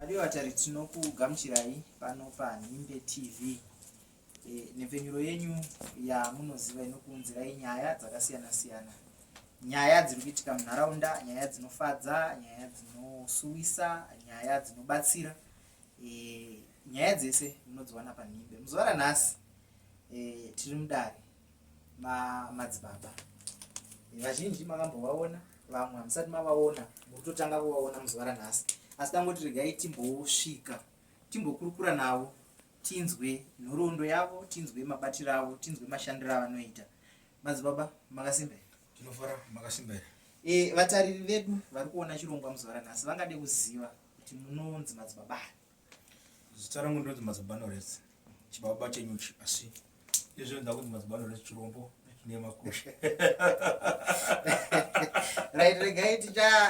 Vadiwa vatari tinokugamuchirai pano paNhimbe TV e, nhepfenyuro yenyu yamunoziva inokuunzirai nyaya dzakasiyana siyana, nyaya dziri kuitika munharaunda, nyaya dzinofadza, nyaya dzinosuwisa, nyaya dzinobatsira e, nyaya dzese munodziwana paNhimbe. Muzuva ranhasi e, tiri mudare madzibaba vazhinji makambovaona vamwe hamusati mavaona muri kutotanga kuvaona muzuva ranhasi asi tangoti regai timbosvika timbokurukura navo tinzwe nhoroondo yavo tinzwe mabatiro avo tinzwe mashandiro avanoita madzibaba makasimba here tinofara makasimba here e, vatariri vedu vari kuona chirongwa muzuva ranhasi vangade kuziva kuti munonzi madzibaba ani Zita rangu ndinonzi Madzibaba Norest, chibaba chenyuchi asi izvo ndakunzi Madzibaba Norest chirombo chine makushe. Right, regai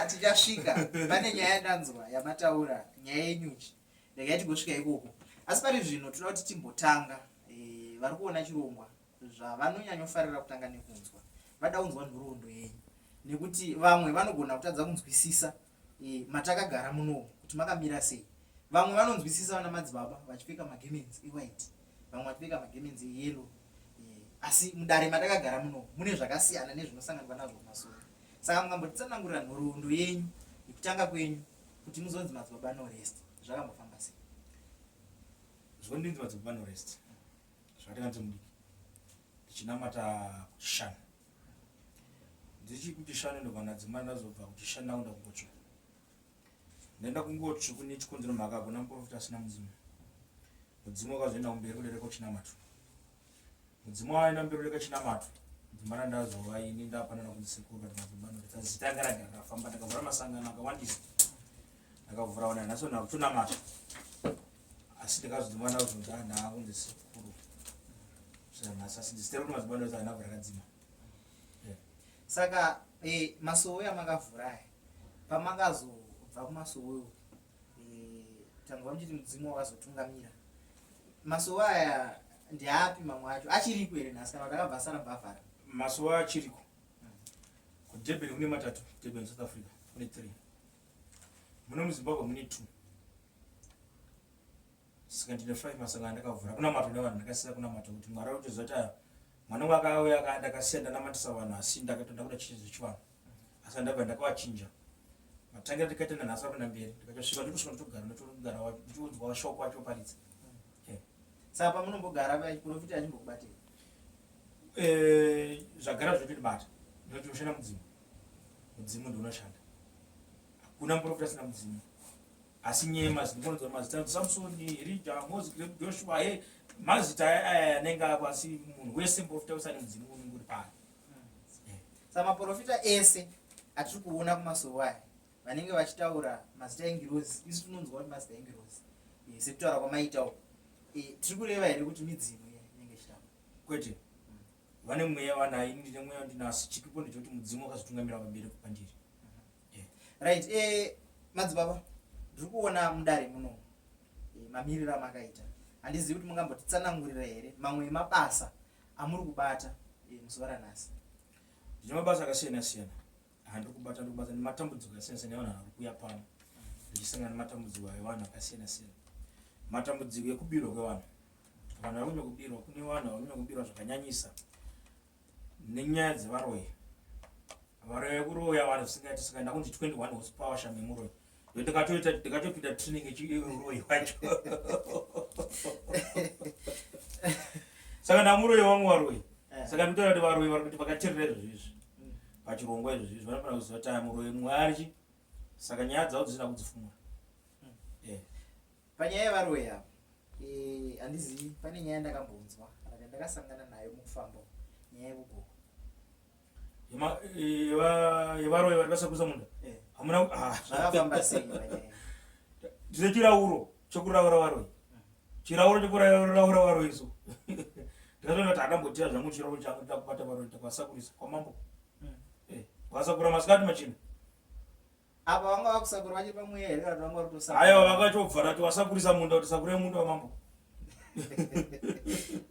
tichasvika pane nyaya yandanzwa yamataura nyaya yenyuchi, regai tigosvika ikoko. Asi pari zvino toda kuti timbotanga e, vari kuona chirongwa zvavanonyanyofarira kutanga nekunzwa vada kunzwa nhoroondo yenyu nekuti vamwe vanogona kutadza kunzwisisa e, matakagara munomu kuti makamira sei vamwe vanonzwisisa vana madzibaba vachipfeka magemenzi ewhite vamwe vachipfeka magemenzi eyellow e, asi mudare matakagara munomu mune zvakasiyana nezvinosanganikwa nazvo kumasoro saka mukambotitsanangurira nhoroondo yenyu yekutanga kwenyu kuti muzonzi madzibaba no rest zvakambofamba sei zvondinzi madzibaba no rest zvakatanga ndiri mudiki ndichinamata kuchishanu ndichi kuchishanu ndobva ndadzimara ndazobva kuchishanu ndakuenda kungotsvuku ndaenda kungotsvuku nechikonzero mhaka hakuna muprofita asina mudzimu mudzimu wakazoenda kumberi kudarika chinamato mudzimu waenda mberi kudarika chinamato dzimara ndazova ini ndapanana kunzi sekuru kati madzibaba ndoita zita ranga ragara rafamba ndakavhura masangano akawandisa ndakavhura wana nhasi vanhu vakutonamata asi ndakazodzimwa ndakuzonzi ah, ndaakunzi sekuru saka nhasi asi zita rekuti madzibaba ndoita handabva rakadzima Saka eh, masowe amakavhura aya pamakazobva kumasowe uku eh, tanzwa muchiti mudzimu wakazotungamira masowe aya ndeapi mamwe acho achiriko here nhasi kana kuti akabva asara mbavhara masowe achiriko kudurban kune matatu durban south africa kune three muno muzimbabwe mune two Saka ndine 5 masangano andakavhura kunamata nevanhu ndakasiya kunamata kuti Mwari ari kutoziva kuti mwana wangu akauya ndakasiya ndanamatisa vanhu asi ndakatoda kuda chichi zvechivanhu asi ndabva ndakavachinja matangira ndikaita nanhasi akuenda mberi ndikatosvika ndotosvika ndotogara ndotogara ndichiudzwa shoko acho paridza eh. Saka pamunombogara vachiprofita achimbokubatei eh, zvagara zvotondibata ndinoti unoshanda mudzimu mudzimu ndounoshanda hakuna muprofita asina mudzimu asi nyema zinokonzwa mazita anoti samsoni erija moses joshua he mazita aya anenge ako asi munhu wese muprofita wese ane mudzimu unenge uri paari hmm. Sa maprofita ese atiri kuona kumasowe aya vanenge vachitaura mazita engirozi isu tinonzwa kuti mazita engirozi eh, sekutaura kwamaita uko eh, tiri kureva here kuti midzimu inenge ichitaura kwete hmm. Vane mweya vanayo ini ndine mweya wandinawo asi chiripo ndechekuti mudzimu wakazotungamira vabereki pandiri yeah. Right eh, madzibaba ndiri kuona mudare muno eh, mamiriro amakaita handizivi kuti mungambotitsanangurira here mamwe emabasa amuri kubata eh, muzuva ranhasi ndine mabasa akasiyana siyana handiri kubata ndiri kubata nematambudziko akasiyana siyana evanhu vari kuuya pano ndichisangana nematambudziko evanhu akasiyana siyana matambudziko ekubirwa kwevanhu vanhu vari kunyanya kubirwa kune vanhu vari kunyanya kubirwa zvakanyanyisa nenyaya dzevaroyi varoyi vekuroya vanhu zvisingaiti saka ndakunzi 21 horse power shame muroyi ndikatoita ndikatopinda training yechiuroyi wacho saka ndamuroyi wangu varoyi eh. saka ndikutoona kuti varoyi vari kuti vakaterera izvozvo izvi mm. pachirongwa izvozvo izvi vanofanira kuziva kuti aya muroyi mumwe ari saka nyaya dzavo dzisina kudzifumura mm. eh. Panyaya yevaroyi apa eh, handizivi pane nyaya yandakambonzwa kana ndakasangana nayo mukufamba nyaya yekugoko yevaroyi vari vasakusa munda eh. hamuna ah. zvakafamba sei ndine chirauro chekuraura varoyi hmm. chirauro chekuraura varoyi so ndikatoona kuti handambotiya zvangu chirauro changu ndakubata varoyi ndakasakurisa kwamambo hmm. eh, vasakura masikati machina Apa vanga vakusakura vachiri pamweya here kana kuti vanga vari kutosakura? Aiwa vakatobva rati wasakurisa munda kuti sakure munda wamambo.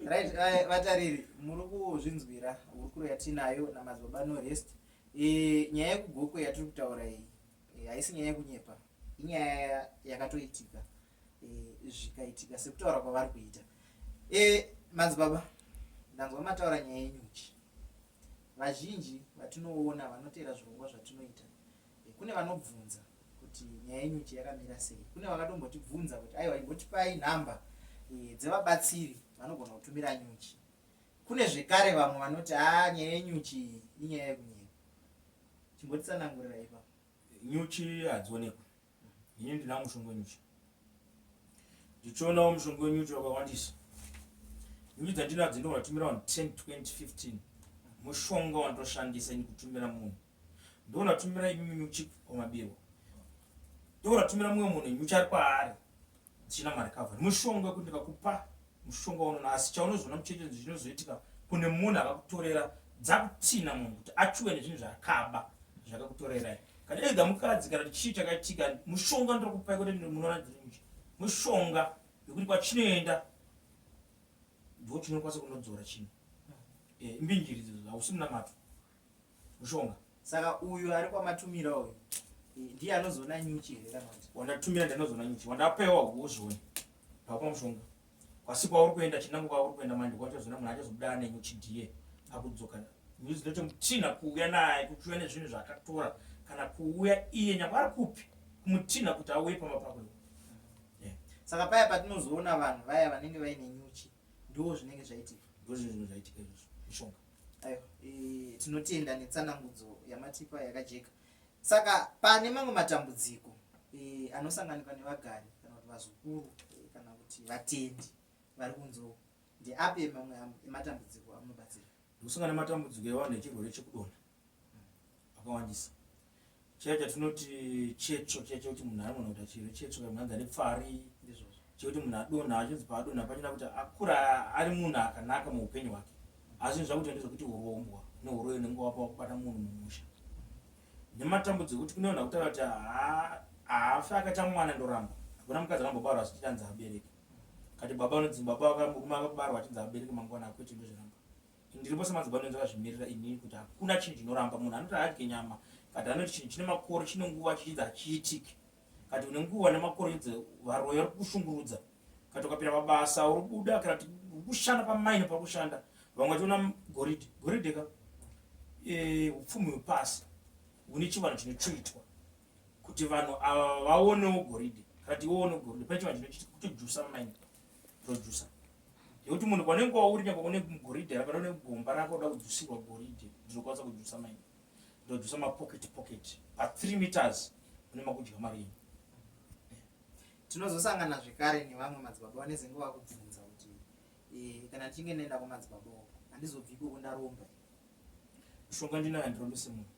Right, eh, vatariri muri kuzvinzwira hurukuro yatinayo namadzibaba Norest. E, nyaya yekugokwe yatiri kutaura iyi eh, haisi nyaya yekunyepa. Inyaya yakatoitika e, zvikaitika sekutaura kwavari kuita. E, madzibaba, ndanzwa mataura nyaya yenyuchi. Vazhinji vatinoona vanoteera zvirongwa zvatinoita e, kune vanobvunza kuti nyaya yenyuchi yakamira sei. Kune vakatombotibvunza kuti aiwa imbotipai nhamba e, dzevabatsiri vanogona kutumira nyuchi. Kune zvekare vamwe vanoti haa nyaya yenyuchi iyi inyaya yekunyepa. Chimbotitsanangurira ipapo. Nyuchi hadzionekwe. Ini ndina mushonga wenyuchi. Ndichionawo mushonga wenyuchi wakawandisa. Nyuchi dzandinadzo ndinogona kutumira vanhu 10, 20, 15. Mushonga wandoshandisa ini kutumira munhu. Ndogona kutumira imimi nyuchi kwamabirwa. Ndogona kutumira mumwe munhu nyuchi ari kwaari. Dzichina marecovery. Mushonga wekuti ndikakupa mushonga unoona asi chaunozoona mucheche zvinozoitika kune munhu akakutorera dzakutina munhu kuti achiwe nezvinhu zvaakaba zvakakutorerai kana ega mukadzi kana kuti chii chakaitika mushonga ndiri kupai kuti munoona dziri mushonga wekuti kwachinoenda ndo chinokwanisa kunodzora chinhu eh, imbinjiri idzodzo hausi munamato mushonga saka uyu ari kwamatumira uyu eh, ndiye anozoona nyuchi here kana kuti wandatumira ndiye anozoona nyuchi wandapewa wozviona ndawapa mushonga kwasi kwauri kuenda chinango kwauri kuenda manje kwachazoona munhu achazobuda ane nyuchi diye akudzoka nyuchi dzinotomutinha kuuya naye kuchiuya nezvinhu zvaakatora kana kuuya iye nyangwe ari kupi kumutinha kuti auye pamba pako yeah. Saka paya patinozoona vanhu vaya vanenge vaine nyuchi ndo zvinenge zvaitika ndo zvinhu zvaitika izvozvo mishonga Aiwa, e, tinotenda netsanangudzo yamatipa yakajeka. Saka pane mamwe matambudziko e, anosanganikwa nevagari kana kuti vazukuru e, kana kuti vatendi vari kunze uko ndeapi mamwe ematambudziko amunobatsira? Ndikusangana nematambudziko evanhu echirwere chekudonha akawandisa. Chiya chatinoti chetsvo chiya chekuti munhu anogona kuita chirwere chetsvo kana munhu anzi ane pfari chekuti munhu adonha achinzi paadonha pachina kuti akura ari munhu akanaka muupenyu hwake asi zvinhu zvakuita ndezvekuti urombwa neuroyi unenge wapa wakubata munhu mumusha nematambudziko ekuti kune vanhu vakutaura kuti haafi akaita mwana ndoramba hakuna mukadzi akambobarwa achiti anzi abereke kati baba vanonzi baba vakamurume akabarwa achinzi abereke mangwana akwete ndozviramba Ndiripo semadzibaba ndinonzi akazvimirira inini kuti hakuna chinhu chinoramba munhu anoti haadye nyama kati anoti chinhu chine makore chine nguva chichinzi hachiitiki kati une nguva nemakore idzi varoyi vari kukushungurudza kati ukapinda pabasa uri buda kana kuti uri kushanda pamaini pauri kushanda vamwe vachiona goridhe goridhe ka e, upfumi hwepasi hune chivanhu chinochoitwa kuti vanhu ava vaonewo goridhe kana kuti iwe goridhe pane chivanhu chinochitika kutojusa maini tojusa yekuti munhu kwanenge wauri nyangwe une goridhe rako une gomba rako uda kujusirwa goridhe ndinokwanisa kujusa maini ndojusa mapocket pocket pa 3 meters une makudya mari yenyu tinozosangana zvekare nevamwe madzibaba vanezenge vakubvunza kuti e, kana ndichinge ndaenda kwamadzibaba uko handizobvi ikoko ndaromba mushonga ndinayo handirombese munhu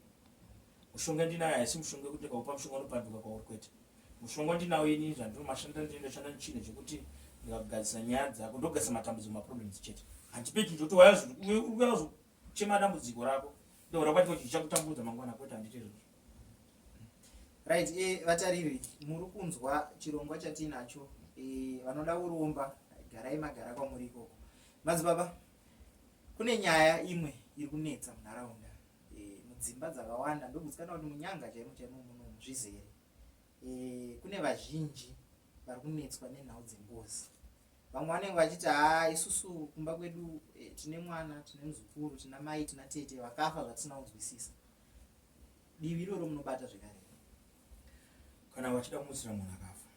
mushonga ndinayo haisi mushonga wekuti ndikaupa mushonga unopanduka kwauri kwete mushonga ndinawo ini zvandinomashanda ndinoshanda nechinhu chekuti ndikagadzisa nyaya dzako ndogadzisa matambudziko maproblems chete handipe chinhu chekuti waya dambudziko rako ndoura kwacho chichakutambudza mangwana kwete handite izvozvo right e, vatariri muri kunzwa chirongwa chatinacho e, vanoda kuromba garai magara kwamuri ikoko madzibaba kune nyaya imwe iri kunetsa munharaunda e, mudzimba dzakawanda ndogutsikana kuti munyanga chaimo chaimo munomu zvizere e, kune vazhinji vari kunetswa nenhau dzengozi vamwe vanenge vachiti haa isusu kumba kwedu e, tine mwana tine muzukuru tina mai tina tete vakafa zvatisina kunzwisisa divi iroro munobata zvekare kana vachida kumutsira munhu akafa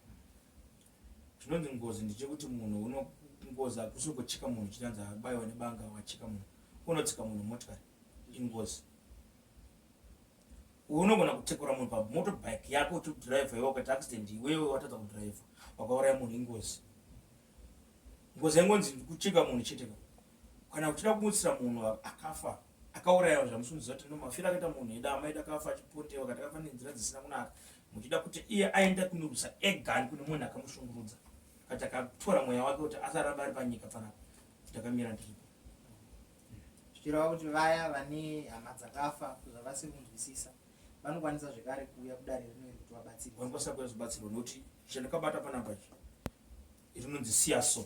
chinonzi ngozi ndechekuti munhu uno ngozi hakusi kucheka munhu chinanzi abaiwa nebanga wacheka munhu unotsika munhu motikari ingozi unogona kutekura munhu pamotorbike yako uchidriver iwe ukaita accident iwewe watadza kudriver wakauraya munhu ingozi ngozi yangonzi kucheka munhu chete ka kana uchida kumutsira munhu akafa akauraya zvamusunziza kuti no mafiro akaita munhu eda amai akafa achipondewa kana akafa nenzira dzisina kunaka muchida kuti iye aenda kunorwisa ega kune munhu akamushungurudza kati akatora mweya wake kuti asaramba ari panyika panapa ndakamira ndiripo zvichireva kuti vaya vane hama dzakafa zvavasiri kunzwisisa vanokwanisa zvekare kuuya kudare rino iri kuti vabatsirwe vanokwanisa kuuya kuzobatsirwa nokuti chandakabata panapa ichi rinonzi siyaso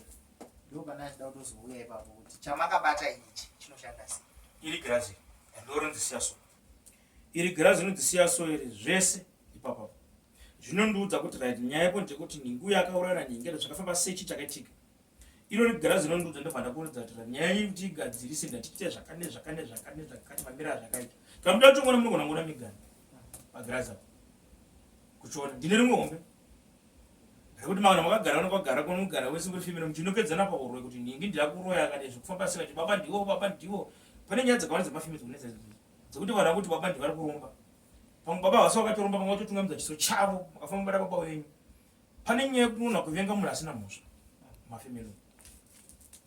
ndo pana achida kutozouya ipapo kuti chamakabata ichi chinoshanda sei iri girazi ndo rinonzi siyaso iri girazi rinonzi siyaso iri zvese ipapapo. Zvinondiudza kuti right nyaya yako ndeyekuti nhingi uyo akauraya nhingi ende zvakafamba sei chii chakaitika. Iro rigirazi rinondiudza ndobva ndakuudza kuti right nyaya iyi kuti igadzirise ndatiite zvakati nezvakati nezvakati nezvakati mamiriro azvakaita. Kana muda kutongoona munogona kuona migano pagirazi apo. Kuchiona ndine rimwe hombe rekuti makana makagara unokagara kunogara wese muri female muchinokedzana pauroi kuti nhingi ndiyakuroya akati zvekufamba sei kuti baba ndiwo baba ndiwo pane nyaya dzakawanda dzemafemale dzinonetsa idzodzo dzekuti vanhu vakuti baba ndivari kuromba pamwe baba havasi vakatoromba pamwe vatotungamidza chiso chavo makafamba bada baba wenyu pane nyaya yekunoona kuvenga munhu asina mhosva mafemelo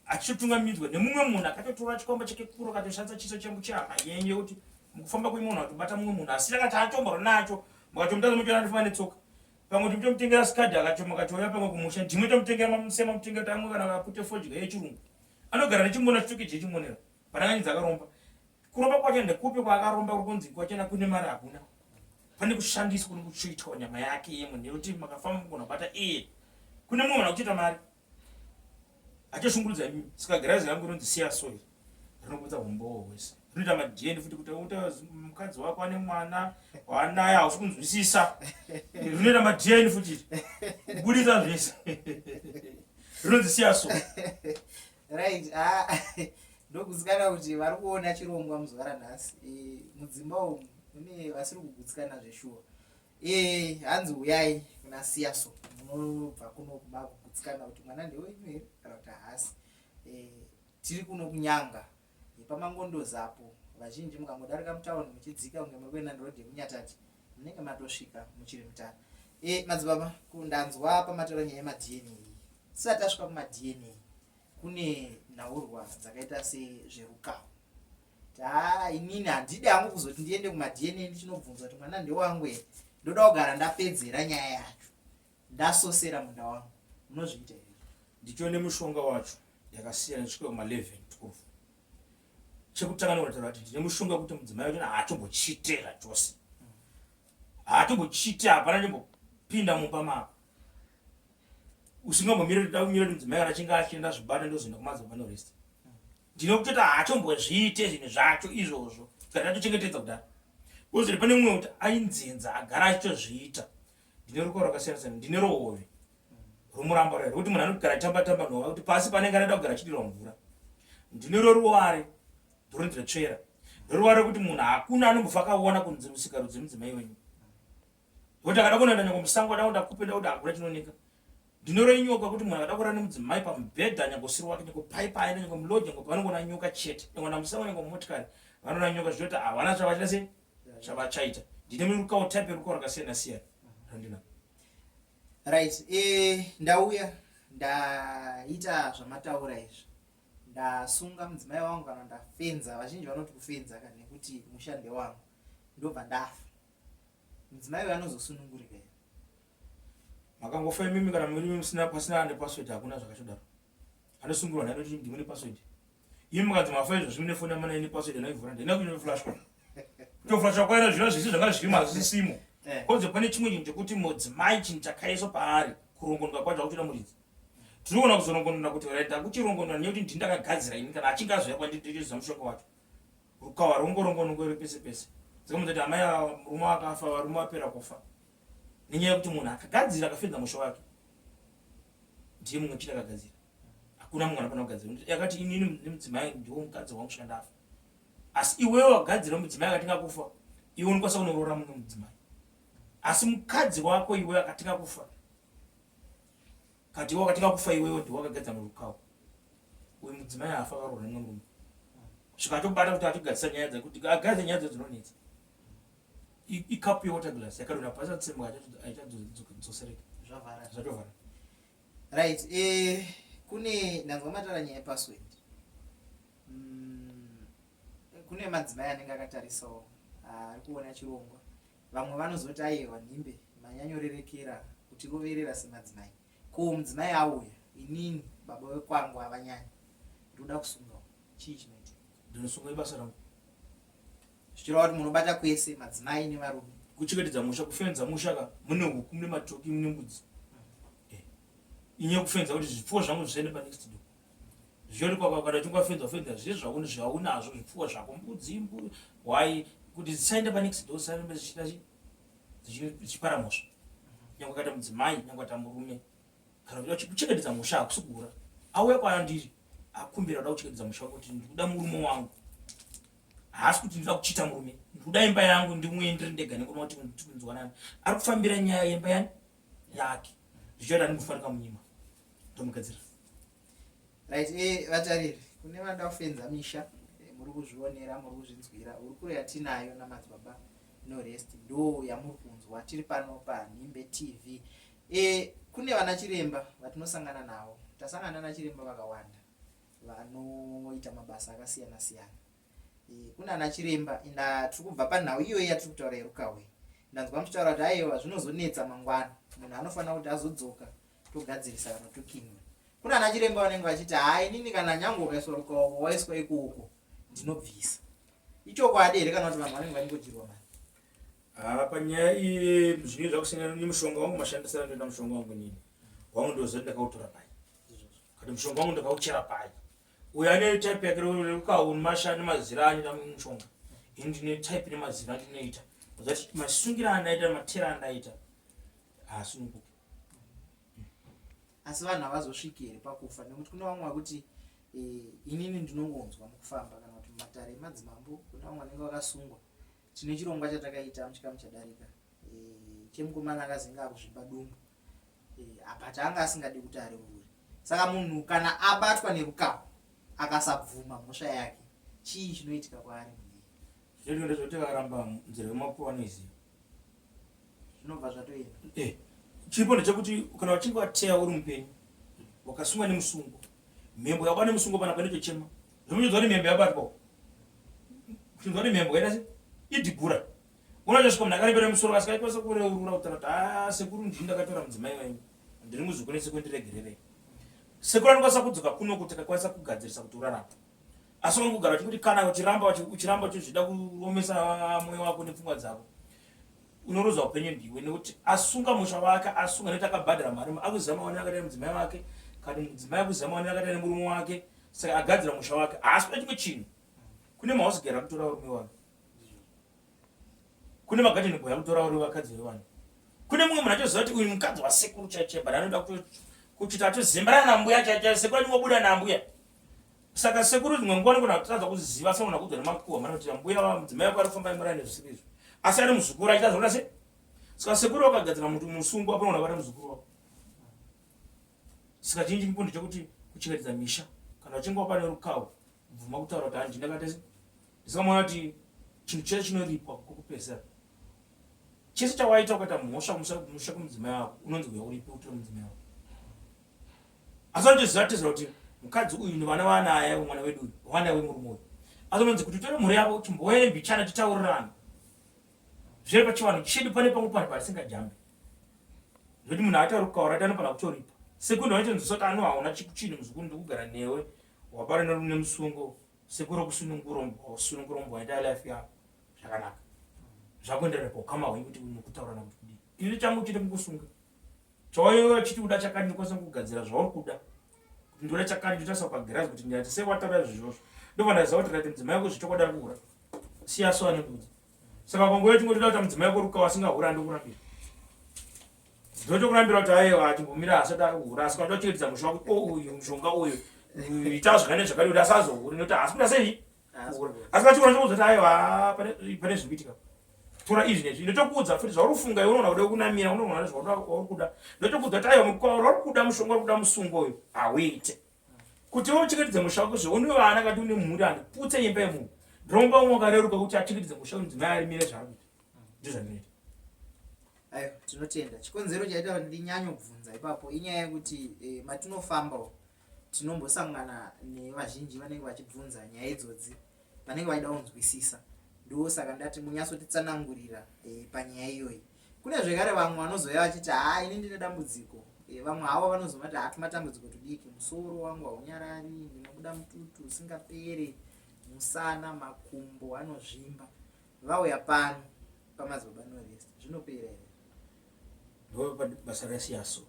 achitotungamidzwa nemumwe munhu akatotora chikwamba chake kuro akatoshandisa chiso changu chehama yenyu yekuti mukufamba kwenyu munhu atobata mumwe munhu asina kana chaatomboro nacho mukatomutadza muchiona anofamba netsoka pamwe kuti mutomutengera skadhi akachoma akatouya pamwe kumusha ndimwe tomutengera mamusema mutengera tamwe kana apute fodya yechirungu anogara nechimona chitokeji yechimonera pananganyidza akaromba Kuromba kwacho ndekupi kwaakaromba kuri kunzi kwachona kune mari hakuna. Pane kushandiswa kuri kuchiitwa nyama yake yemwe nekuti makafamba mugona kubata iye. Kune mumwe munhu akuchiita mari. Achashungurudza imi. Saka girazi rangu rinonzi siya soil. Rinobudza humbowo hwese. Rinoita madheni futi kuti uta mukadzi wako ane mwana waanaye hausi kunzwisisa. Rinoita madheni futi. Kubudisa zvese. Rinonzi siya soil. Right. Ah, ndokuzikana kuti vari kuona chirongwa muzuva ranhasi e, mudzimba umu mune vasiri kugutsikana zveshuwa e, hanzi huyai kuna siyaso munobva kuno makugutsikana kuti mwana ndewenyu here kana kuti haasi e, tiri kuno kunyanga e, pamangondozi apo vazhinji mukangodarika mutauni muchidzika kunge muri kuenda ndorodhi yekunyatati munenge matosvika muchiri mutara e, madzibaba ndanzwa pamatora nyaya yemadna tisati tasvika kumadna kune nhaurwa dzakaita sezverukawo taa inini handidi hangu kuzoti ndiende kumadna ndichinobvunza kuti mwana ndewangu here ndoda kugara ndapedzera nyaya yacho ndasosera munda wangu munozviita here ndichione mushonga wacho yakasiyana kusvika kuma 11 12 chekutanga nokutaura kuti ndine mushonga wekuti mudzimai wacho haatombochite zvachose haatombochite hapana chimbopinda mumba mako usingambomire kuti dakumira kuti mudzimai kana achinge achienda zvibata ndozoenda kumadzibaba norest ndinokutoti haatombozviite zvinhu zvacho izvozvo kana tatochengetedza kudaro kozoti pane mumwe kuti ainzenza agara achitozviita ndine ruko rwakasiyana siyana ndine rohove romuramba raya rekuti munhu anogara achitamba tamba nhova kuti pasi panenge anoda kugara achidirwa mvura ndine roruware ndorondira tsvera roruware rekuti munhu hakuna anombofa akaona kunze musikarudzi mudzimai wenyu Kuti akada kunoenda nyange musango ada kuenda kupi ndakuti hakuna chinooneka. Ndinoro inyoka kuti munhu akada kurara nemudzimai pamubhedha nyange usiri wake nyange pai paenda nyange muloji nyange pavanongoona nyoka chete nyange na musango nyange mumotikari vanoona nyoka zvinoti havana chavachita sei chavachaita. Ndine rukawo type yerukawo rakasiyana siyana randina. Right, eh, ndauya ndaita zvamataura izvi ndasunga mudzimai wangu kana ndafenza vazhinji vanoti kufenza kana nekuti musha ndewangu ndobva ndafa Mudzimai uyu anozosunungurika here? Makangofa imimi kana muri musina pasina ane password hakuna zvakatodaro. Anosungurwa naye kuti ndimune password. Imi mukanzi mafa izvozvi mune foni yamana ine password anoivhura ndina kuino flash. Kuto flash kwaira zvino zvisi zvanga zviri mazvisimo. Eh. Koze pane chimwe chinhu chekuti mudzimai chinhu chakaiswa paari kurongonoka kwacho akutoda muridzi. Tinoona kuzorongonora kuti right ndakuchirongonora nekuti ndini ndakagadzira ini kana achinge azouya kwandiri ndochiziva mushonga wacho. Rukawa rongorongo ruri pese pese. Saka munoti amai ava murume wakafa varume vapera kufa nenyaya yekuti munhu akagadzira akafenza musha wake ndiye mumwe chete akagadzira. Hakuna mumwe anofana kugadzira. Yakati inini nemudzimai ndiwo mukadzi wangu kusvika ndafa. Asi iwewe wagadzira mudzimai akatinga kufa iwe unokwanisa kunoroora mumwe mudzimai. Asi mukadzi wako iwe akatinga kufa Kati iwe wakatinga kufa iwewe ndiwe wakagadza murukawo. Uyu mudzimai haafa akaroorwa nemumwe murume. Kusvika atobata kuti atogadzisa nyaya dzekuti agadze nyaya dzo dzinonetsa. Ikapu yewater glass yakadonha pasi atsemuka aichadzosereka. Zvavhara. Zvatovhara. Right, eh, kune ndanzwa matara nyaya yepassword. Kune madzimai anenge akatarisawo ari kuona chirongwa Vamwe vanozoti aiwa Nhimbe manyanyorerekera kutiroverera semadzimai. Ko mudzimai auya inini baba vekwangu havanyanya ndoda kusungawo chii chinoitika? Ndinosunga ibasa rangu. Zvichireva kuti munobata kwese madzimai nevarume. Kuchengetedza musha, kufenza musha ka mune huku mune matoki mune mbudzi. Eh. Inyaya yekufenza kuti zvipfuwo zvangu zvisaende panext door. Zvori kwaka kana uchinge wafenza wafenza zvese zvako zvaunazvo zvipfuwo zvako mbudzi mbu hwai kuti dzisaenda panext door dzisarambe dzichiita chi dzichipara mhosva. Nyangwe akaita mudzimai, nyangwe akaita murume, kana uchida kuchengetedza musha hakusi kuhura. Auya kwandiri akumbira kuda kuchengetedza musha wake kuti ndikuda murume wangu. Haasi kuti ndinoda kuchita murume, ndikuda imba yangu ndimwe ndiri ndega nengoma kuti tikunzwanana. Ari kufambira nyaya yemba yani yake. Zvichaita ndingofanira munyima. Ndomugadzira. Right, eh, vatariri, kune vanoda kufenza misha, eh, muri kuzvionera, muri kuzvinzwira. Hurukuro yatinayo namadzibaba No Rest ndo yamuri kunzwa. Tiri pano paNhimbe TV. Eh, kune vana chiremba vatinosangana navo. Tasangana nana chiremba vakawanda vanoita mabasa akasiyana siyana. E, kuna ana chiremba inda tiri kubva panhau iyoyi yatiri kutaura yerukahwe. Ndanzwa muchitaura kuti aiwa zvinozonetsa mangwana. Munhu anofanira kuti azodzoka togadzirisa kana tokinura. Kuna ana chiremba vanenge vachiti haa inini kana nyange ukaiswa rukaoko waiswa ikoko ndinobvisa. Ichokwadi here kana kuti vanhu vanenge vachingodyirwa mari? Haa panyaya iyi zvinenge zvakusiyana nemushonga wangu mashandisiro andoita mushonga wangu inini. Wangu ndoziva kuti ndakautora pai. Kana mushonga wangu ndakauchera pai. Uyo ane type yake rekauni masha nemazira anoita mushonga. Ini ndine type nemazira andinoita. Zati masungira andaita matera andaita haasununguki. Asi vanhu havazosviki here pakufa nekuti kune vamwe vakuti eh, inini ndinongonzwa mukufamba kana kuti mumatare emadzimambo kune vamwe vanenge vakasungwa. Tine chirongwa chatakaita muchikamu chadarika eh, chemukomana akazenge akuzvimba dumbu eh, apa taanga asingadi kuti areurure. Saka munhu kana abatwa nerukaho akasabvuma mhosva yake chii chinoitika kwaari munhu iyeye? Zvinoitika ndezvekuti vakaramba nzira yemakuva vanoiziva. Zvinobva zvatoenda. Eh, chiripo ndechekuti kana uchinge wateya uri mupenyu wakasungwa nemusungo, mhembo yabatwa nemusungo panapa inotochema. Zvomuchinzwa kuti mhembo yabatwa, kuchinzwa kuti mhembo yaita se idhigura. Unotosvika munhu akarembera musoro asi aikwanisa kureurura kutaura kuti haa sekuru ndini ndakatora mudzimai wenyu ndiri muzukuru nesekuru ndiregererei. Sekuru anokwanisa kudzoka kuno kuti akakwanisa kugadzirisa kuti urarame. Asi wangogara uchikuti kana uchiramba uchiramba uchizvida kuomesa moyo wako nepfungwa dzako unoruza upenyu ndiwe nekuti asunga musha wake asunga nekuti akabhadhara mari akuziva maonero akaita mudzimai wake kana mudzimai akuziva maonero akaita nemurume wake saka agadzira musha wake haasi kuda chimwe chinhu kune mahouse akutora varume wake kune magadheni boy akutora vari vakadzi vevanhu kune mumwe munhu achoziva kuti uyu mukadzi wasekuru chaiche but anoda kuchita achozemberana nambuya chaiche sekuru achingobuda nambuya saka sekuru dzimwe nguva anogona kutadza kuziva asi anogona kuudzwa nemakuhwa mana kuti mbuya mudzimai wako ari kufamba imurani zvisiri izvo asi ari muzukuru achiita zvokuda se saka sekuru vakagadzira muti musungo apo anogona kubata muzukuru wako saka chinji chipo ndechekuti kuchengetedza misha kana uchinge wapa nerukawo bvuma kutaura kuti hanji ndakati Ndisikamuona kuti chinhu chese chinoripwa kwokupedzisira. Chese chawaita ukaita mhosva kumusha kwemudzimai wako unonzi uya uripe utore mudzimai wako. Asi vanotoziva tezera kuti mukadzi uyu nevana vaanaye mwana wedu uyu vana wemurume uyu. Asi unonzi kuti utore mhuri yako chimbouya nembichana titaurirane. Zviri pachivanhu chedu pane pamwe panhu patisingajambi. Zvekuti munhu atauri kukaura ati anofanira kutoripa. Sekundi vanotonzwisa kuti ano hauna chikuchini muzukuru ndikugara newe wabara nemusungo Sekuru kusunungura umbwa usunungura umbwa ita life yako zvakanaka zvakuenderana paukama hwenyu kuti mukutaurana kuti kudii ini changu chete kukusunga chawaiwe chiti kuda chakati ndikwanisa kugadzira zvauri kuda kuti ndoda chakati ndotarisa pagirazi kuti ndati sei wataura izvozvo ndobva ndaziva kuti rati mudzimai wako zvechokwadi ari kuhura siya so anondiudza saka panguva yetingotoda kuti mudzimai wako rukawa asingahura andokurambira ndotokurambira kuti aiwa achimbomira asati ari kuhura asi kana uchengetedza musha wako o uyu mushonga uyu ita zvakane zvakadi kuti asazohuri nekuti haasi kuda sei asi kachikora chokuudza kuti aiwa pane zviri kuitika tora izvi nezvi ndotokuudza futi zvauri kufunga iwe unoona kuda kunamira unoona zvauri kuda ndotokuudza kuti aiwa mukaura uri kuda mushonga uri kuda musungo uyu hauite kuti iwe uchengetedze musha wako zve une vana kati une mhuri handiputse imba yemunhu ndinomupa umwe wakareruka kuti achengetedze musha wemudzimai arimire zvaari kuita ndizvandinoita Ayo, tinotenda. Chikonzero chaita kuti ndinyanyobvunza ipapo inyaya yekuti e, matinofamba umu tinombosangana nevazhinji vanenge vachibvunza nyaya idzodzi vanenge vachida kunzwisisa. Ndosaka ndati munyatsotitsanangurira e, panyaya iyoyi. Kune zvekare vamwe vanozouya vachiti haa ini ndine dambudziko. E, vamwe havo vanozovati haa tumatambudziko tudiki, musoro wangu haunyarari, ndinobuda mututu usingapere, musana, makumbo anozvimba. Vauya pano pamadzibaba Norest zvinopera here? Ndo basa raSiyaso.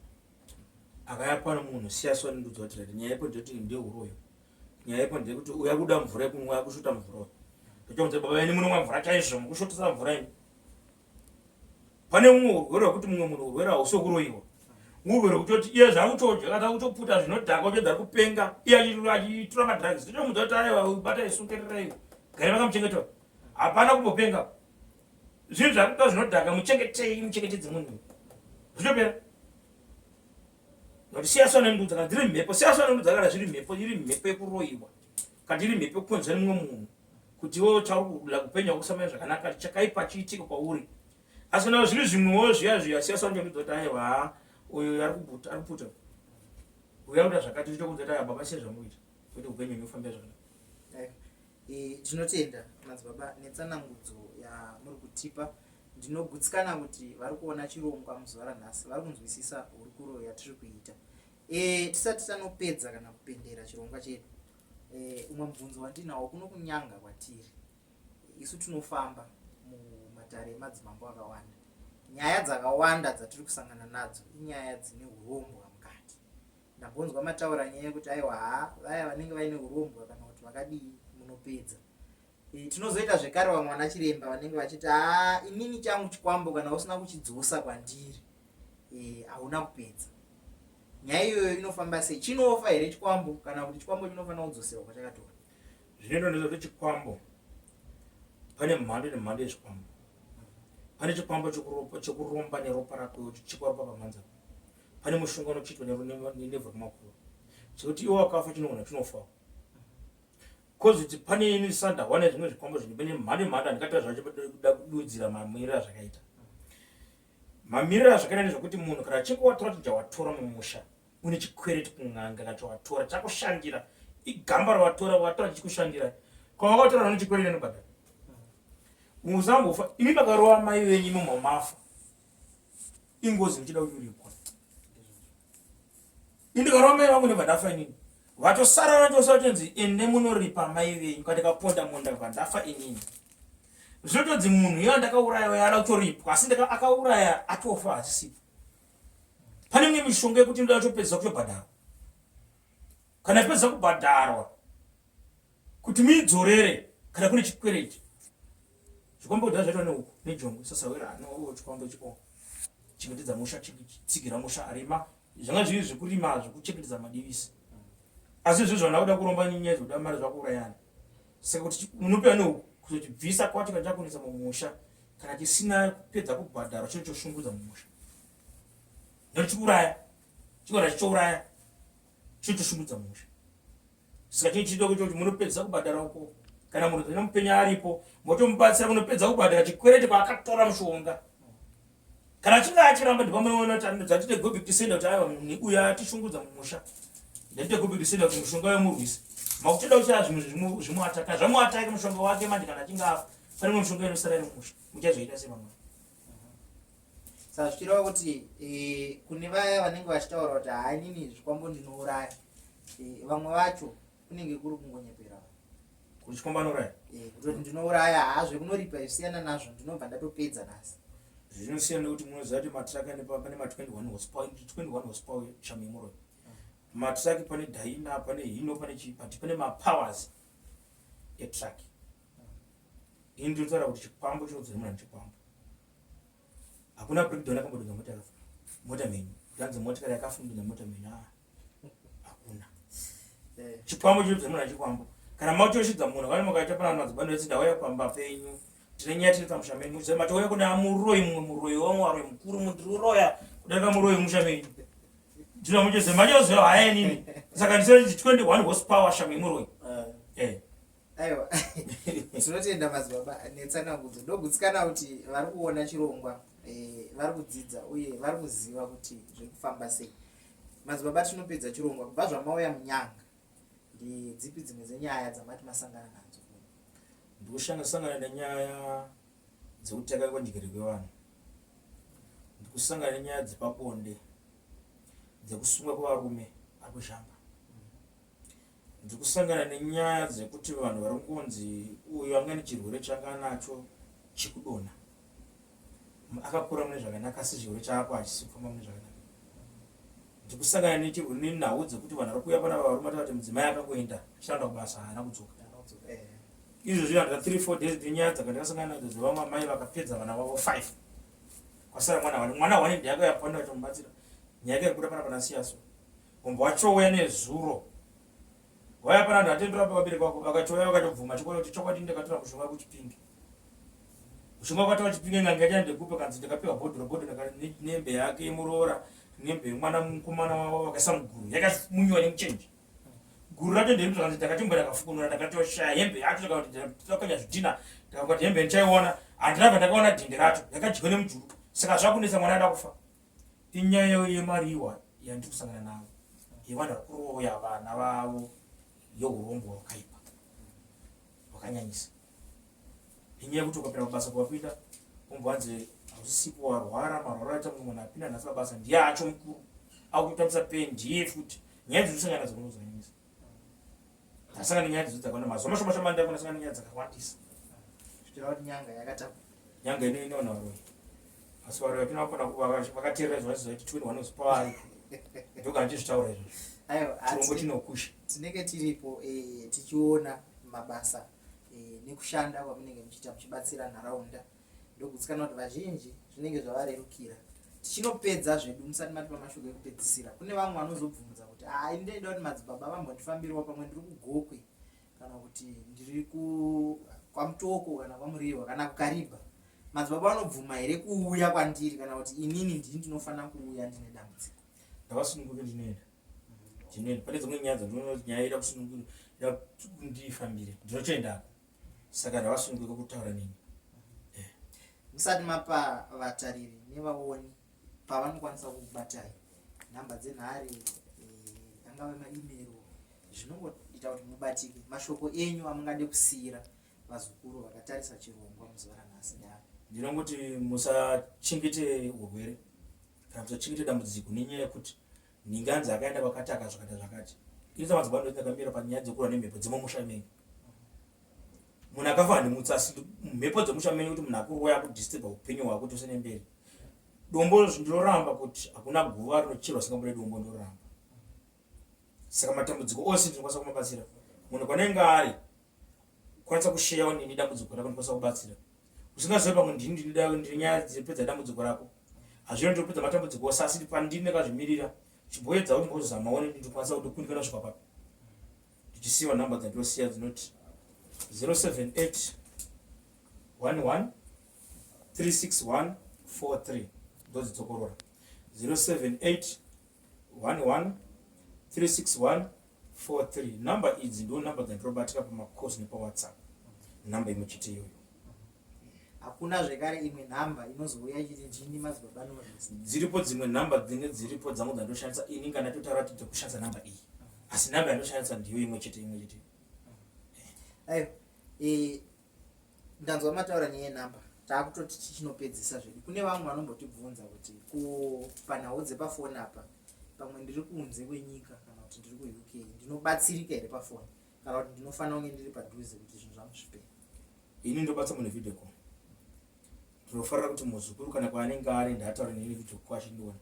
Akaya pano munhu Siyaso anondiudza kuti rati nyaya yepo ndeyekuti ndeuroyo. Nyaya yepo ndeyekuti uya kuda mvura yekunwa yakushota mvura uyo. Ndochomuudza baba ini munomwa mvura chaizvo mukushotesa mvura ini. Pane mumwe urwere hwekuti mumwe munhu urwere hausi wekuroyiwa, urwere hwekutoti iye zvaakutodya kana kutoputa zvinodhaka uchedza ari kupenga iye achitura madrugs. Totomudza kuti aiwa, bata isungererai, gare makamuchengeta, hapana kumbopenga. Zvinhu zvakuita zvinodhaka, muchengetei, muchengetedze munhu, zvitopera. Nokuti siyaswa nendudza kana dziri mhepo, siyaswa nendudza kana zviri mhepo, iri mhepo yekuroyiwa kana iri mhepo yekukonzera mumwe munhu kuti iwewe chauri kuda kupenya kusamaya zvakanaka, chakaipa chiitike kwauri. Asi kana zviri zvimwewo zviya zviya, siyaswa nendudza kuti aiwa, uyu ari kuputa, ari kuputa uyu ari kuita zvakati, zvitokuudza kuti aiwa baba, siya zvamuita kuti upenyu hwenyu ufambe zvakanaka. Tinotenda madzibaba netsanangudzo yamuri kutipa. Ndinogutsikana kuti vari kuona chirongwa muzuva ranhasi vari kunzwisisa hurukuro yatiri kuita. Tisati tanopedza kana kupendera chirongwa chedu, umwe mubvunzo wandinawo kuno kunyanga kwatiri isu tinofamba mumatare emadzimambo akawanda, nyaya dzakawanda dzatiri kusangana nadzo inyaya dzine urombwa mukati. Ndambonzwa mataura nyaya yekuti aiwa haa vaya vanenge vaine urombwa kana kuti vakadii munopedza. Tinozoita zvekare vamwe vana chiremba vanenge vachiti haa inini changu chikwambo kana usina kuchidzosa kwandiri hauna kupedza. Nyaya iyoyo inofamba sei? Chinofa here chikwambo kana kuti chikwambo chinofanira kudzoserwa kwachakatora? Zvinoitwa ndezvekuti chikwambo, pane mhando nemhando yezvikwambo. Pane chikwambo chekuromba neropa rako, uchichekwa ropa pamhanza. Pane mushonga unochiitwa nevhu rekumakuva chekuti iwe wakafa chinogona chinofawo. Kozoti pane ini sandawana zvimwe zvikwambo zvine pane mhando nemhando, handikataura zvacho kuda kududzira mamiriro azvakaita. Mamiriro azvakaita ndezvekuti munhu kana achinge watora chinhu chawatora mumusha, une chikwereti kun'anga kana chawatora chakushandira, igamba rawatora, watora chichikushandira, kwawakatora none chikwereti anobhadhara. Musambofa imi makarova mai venyu imi mamafa, ingozi muchida kuchuripwa. Indikarova mai vangu ndobva ndafa inini, vatosara vatosara tonzi ende munoripa mai venyu. Kana ndikaponda munhu ndakabva ndafa inini, zvinotonzi munhu iye andakauraya uyo ada kutoripwa, asi akauraya atofa hasisipo. Pane imwe mishonga yekuti inoda kutopedzisa kutobhadharwa. Kana yapedza kubhadharwa kuti muidzorere kana kune chikwereti. Zvikwambo kudhara zvaitwa nehuku nejongwe sasawira anowo chikwambo ichiko chengetedza musha, tsigira musha, arima zvanga zviri zvekurima zvekuchengetedza madivisi. Asi izvozvo zvana kuda kuromba nyaya dzekuda mari zvakuurayana. Saka kuti munopiwa nehuku kuzochibvisa kwacho kana chakunetsa mumusha, kana chisina kupedza kubhadharwa chino choshungurudza mumusha, nekuti chikuuraya chikona chichouraya chino choshungurudza mumusha. Saka chino chidoko chokuti munopedza kubhadhara uko, kana munhu zvine mupenya aripo motomubatsira munopedza kubhadhara chikwereti kwaakatora mushonga. Kana achinge achiramba ndipamunoona kuti dzatite go back to sender, kuti aiwa munhu uyu atishungurudza mumusha, ndatite go back to sender kuti mushonga uyo murwise. Makutoda kuti zvinhu zvimuataka, zvamuataka mushonga wake manje, kana achinge afa pane mumwe mushonga inosara iri mumusha, muchazoita semamwe. Saka zvichireva kuti kune vaya vanenge vachitaura kuti haa inini zvikwambo ndinouraya, vamwe vacho kunenge kuri kungonyepera vanhu. Kuti chikwambo anouraya? Kutoti ndinouraya, haa zvekunoripa zvisiyana nazvo, ndinobva ndatopedza nhasi. Zvinosiyana nekuti munoziva kuti matraki pane ma 21 horsepower, 21 horsepower shamu yemuroyi. Matraki pane Dyna, pane Hino, pane chii, but pane mapowers etruck. Ini ndinotaura kuti chikwambo chinodzora munhu chikwambo. Hakuna breakdown akambodonza mota yakafa, mota mhenyu. Yanzi motikari yakafa inodonza mota mhenyu, ah, hakuna. Chikwambo chinodzora munhu chikwambo. Kana matoshidza munhu, kana makaita pana madzibaba ndoti ndauya pamba penyu, tine nyaya tine pamusha menyu, muchiziva matouya kune amuroyi, mumwe muroyi wamwe waroyi mukuru, mundiri uroya kudarika muroyi musha menyu. Ndino muchiziva machoziva haya inini. Saka ndisati 21 horsepower shamu yemuroyi. Aiwa, tinotenda madzibaba netsanangudzo. Ndogutsikana kuti vari kuona chirongwa vari kudzidza uye vari kuziva kuti zviri kufamba sei. Madzibaba, tinopedza chirongwa. Kubva zvamauya munyanga, ndedzipi dzimwe dzenyaya dzamati masangana nadzo? Ndikusangana nenyaya dzekuteka kwenjere kwevanhu, ndikusangana nenyaya dzepabonde, dzekusungwa kwevarume ari kuzhamba. Ndikusangana nenyaya dzekuti vanhu vari kunzi uyu anga nechirwere changa anacho chekudonha, akakura mune zvakanaka asi chirwere chaako hachisi kufamba mune zvakanaka. Ndikusangana nechirwere nenhau dzekuti vanhu vari kuuya pana varume vataura kuti mudzimai akangoenda achinoenda kubasa haana kudzoka. Izvozvi andika 3 4 days nenyaya dzakandakasangana nadzo dzevamwe amai vakapedza vana vavo 5. Kwasara mwana wani. Mwana wani ndiye akauya pano achimubatsira. Nyaya yake iri kubuda pana pana Siyaso. Hombo wachouya nezuro. Waya pana ndatendera pavabereki vako vakachouya vakatobvuma chokwadi kuti chokwadi ndakatora mushonga kuchipinge. Mushonga wakatora chipinge n'anga yacho ndekupa kanzi ndakapiwa bhodhoro bhodhoro nehembe yake yemuroora nehembe yemwana mukomana wavo vakaisa muguru yakamunyiwa nemuchenje. Guru racho nderipi zvakanzi ndakatimbwa ndakafukunura ndakatoshaya hembe yacho ndakati ndakanya zvidhina ndakati hembe ndichaiona handina ndakaona dhinde racho yakadyiwa nemujuru saka zvakunetsa mwana ada kufa. Inyaya yemariwa yandiri kusangana nayo yevanhu vari kuroya vana vavo yeurombo hwakaipa hwakanyanyisa. Inyaya yekuti ukapinda pabasa kwapinda umbwa hanzi hausisipo warwara marwara aita mumwe munhu apinda nhasi pabasa ndiye acho mukuru akutambisa pay ndiye futi nyaya dzinosangana nadzo kuno dzakanyanyisa. Ndasangana nenyaya dzidzo dzakawanda mazuva mashoma shoma ndakona sangana nenyaya dzakawandisa. Zvichireva kuti nyanga yakatakura. Nyanga ino inoona varoyi. Asi varoyi tinokona vakateerera zvavaziva kuti twin one pavari. Ndoga ndichizvitaura izvozvo. Aiwa, chirombo chinokusha. Tinenge tiripo eh, tichiona mabasa eh, nekushanda kwamunenge muchiita muchibatsira nharaunda. Ndogutsikana kuti vazhinji zvinenge zvavarerukira. Tichinopedza zvedu musati matipa mashoko ekupedzisira. Kune vamwe vanozobvunza kuti ah, ini ndaida kuti madzibaba vambondifambirawo pamwe ndiri kuGokwe kana kuti ndiri ku kwaMutoko kana kwaMurehwa kana kuKariba. Madzibaba vanobvuma here kuuya kwandiri kana kuti inini ndini ndinofanira kuuya ndine dambudziko? Ndavasununguke ndinoenda. Ndinoenda. Pane dzimwe nyaya dzandinoona kuti nyaya ida kusunungura, ida kuti ndifambire. Ndinotoendako. Saka ndavasununguke kutaura neni. Eh. Musati mapa vatariri nevaoni pavanokwanisa kukubatai nhamba dzenhare eh, angave maimero zvinongoita kuti mubatike mashoko enyu amungade kusiira vazukuru vakatarisa chirongwa muzuva ranhasi ndeapi? Ndinongoti musachengete urwere kana musachengete dambudziko nenyaya yekuti nhinganzi akaenda kwakati akazvakata zvakati. Ini samadzibaba ndoti ndakamira panyaya dzekurwa nemhepo dzemumusha menyu. Munhu akafa handimutsi asi mhepo dzemusha menyu kuti munhu akuroya akudisturba upenyu hwako tose nemberi. Dombo ndinoramba kuti hakuna guva rinocherwa singabude dombo ndoramba. Saka matambudziko ose ndinokwanisa kumabatsira. Munhu kwanenge ari kwanisa kusheyawo nini dambudziko rako ndikwanisa kubatsira. Usingazive pamwe ndini ndine nyaya dzepedza dambudziko rako. Hazvino ndinopedza matambudziko ose asi pandini ndakazvimirira. Chimboedza umbozama one ndikwanisa kuti kundikana kusvika papi. Ndichisiwa nhamba dzandinosiya dzinoti 078 11 361 43 ndodzidzokorora 078 11 361 43 number idzi ndo number dzandinobatika pamacourse nepawhatsapp number imwe chete iyoyo. Hakuna zvekare imwe nhamba inozouya ichiti ndini madzibaba Norris. Dziripo dzimwe nhamba dzinenge dziripo dzangu dzandoshandisa ini kana totaura kuti dzekushandisa nhamba iyi asi nhamba yandoshandisa ndiyo imwe chete imwe chete. Aiwa e, ndanzwa mataura nyaya yenhamba taakutoti tichinopedzisa zvedu. Kune vamwe vanombotibvunza kuti ko panhau dzepafoni apa pamwe ndiri kunze kwenyika kana kuti ndiri kuUK ndinobatsirika here pafoni kana kuti ndinofanira kunge ndiri padhuze kuti zvinhu zvangu zvipere. Ini ndobatsa munhu video call. Ndinofarira kuti muzukuru kana kwaanenge ari ndaataure neni video call achindiona.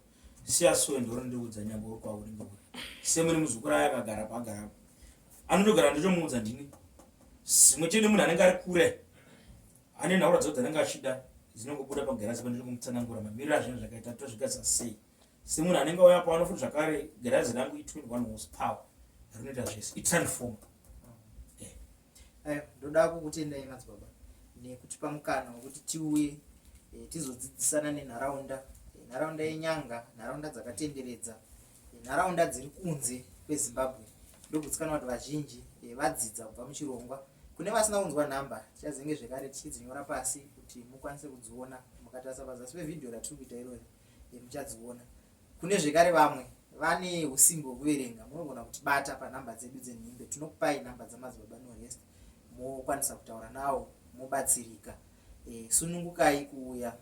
Siya sowe ndoro ndiudza nyangwe uri kwaunenge uri. Semune muzukuru aya akagara paagara. Anondogara ndotomuudza ndini. Zvimwe chete nemunhu anenge ari kure. Ane nhaura dzavo dzanenge achida dzinongobuda pagirazi pandiri kumutsanangura mamiriro azvinhu zvakaita tozvigadzira sei. Semunhu anenge auya pano futi zvakare girazi rangu i 21 horse power rinoita zvese itransformer. Ayo, ndoda kukutendai madzibaba nekutipa mukana wekuti tiuye e, tizodzidzisana nenharaunda e, nharaunda yeNyanga, nharaunda dzakatenderedza, e, nharaunda dziri kunze kweZimbabwe. Ndogutsikana kuti vazhinji e, vadzidza kubva muchirongwa. Kune vasina kunzwa nhamba, tichazenge zvekare tichidzinyora pasi kuti mukwanise kudziona. Mukatarisa pazasi pevhidhiyo ratiri kuita irori e, muchadziona. Kune zvekare vamwe vane husimbi hwekuverenga munogona kutibata panhamba dzedu dzenhimbe tinokupai nhamba dzamadzibaba Norest mokwanisa kutaura nawo mobatsirika. E, sunungukai kuuya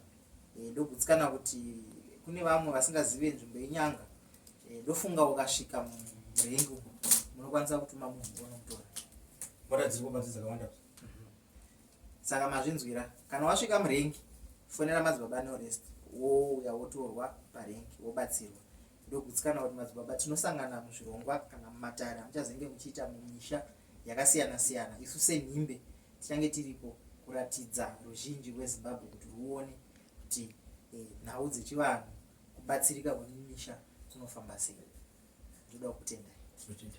e, ndogutsikana kuti kune vamwe vasingazive nzvimbo yenyanga e, ndofunga ukasvika murengi uko munokwanisa kutuma munhu onomutora. Mota dziripo panze dzakawanda. Saka mazvinzwira, kana wasvika murengi fonera madzibaba Norest wouya wotorwa parengi wobatsirwa. Ndogutsikana kuti madzibaba tinosangana muzvirongwa kana mumatare amuchazenge muchiita mumisha yakasiyana siyana. Isu senhimbe tichange tiripo kuratidza ruzhinji rweZimbabwe kuti rwuone kuti eh, nhau dzechivanhu, kubatsirika kwemumisha kunofamba sei. Ndoda kukutendai. Tinotenda.